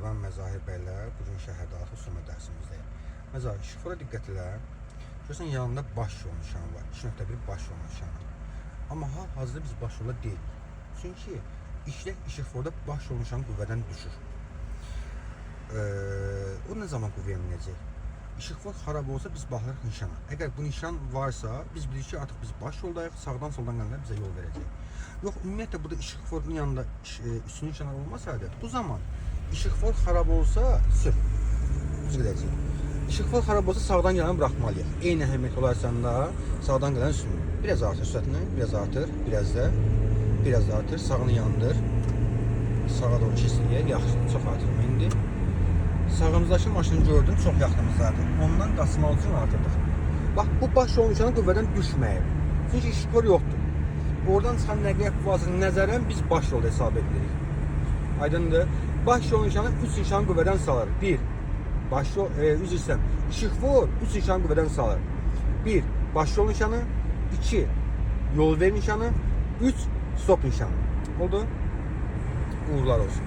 Mən Məzahir bəylə bu gün şəhərdə artıq sürmə dərsimizdəyik. Məzahir, işıqfora diqqət elə. Görürsən yanında baş yol nişanı var. 2.1 baş yol nişanı. Amma hal-hazırda biz baş yolda deyilik. Çünki işlək işıqforda baş yol nişanı qüvvədən düşür. O nə zaman qüvvəyə minəcək? İşıqfor xarab olsa biz baxırıq nişana. Əgər bu nişan varsa, biz bilirik ki, artıq biz baş yoldayıq, sağdan soldan gələnlər bizə yol verəcək. Yox, ümumiyyətlə burada işıqforun yanında üstün nişanlar olmasaydı, bu zaman işıqfor xarab olsa sür. Düz gedəcək. İşıqfor xarab olsa sağdan gələni buraxmalıyıq. Eyni əhəmiyyət olarsan da sağdan gələn sürmür. Biraz artır sürətini, biraz artır, biraz da, biraz da artır, sağını yandır. Sağa doğru kesiliyək, yaxşı, çox artırma indi. Sağımızdakı maşını gördüm, çox yaxınımızdadır. Ondan qaçmaq üçün artırdıq. Bax, bu baş yol nişanı qüvvədən düşməyib. Çünki işıqfor yoxdur. Oradan çıxan nəqliyyat vasitəsinin nəzərən biz baş yolda hesab edirik. Aydındır. Baş yol nişanı 3 nişan qüvvədən salır. 1. Baş yol, üzr istəyirəm. İşıqfor 3 nişan qüvvədən salır. 1. Baş yol nişanı, 2. Yol ver nişanı, 3. Stop nişanı. Oldu? Uğurlar olsun.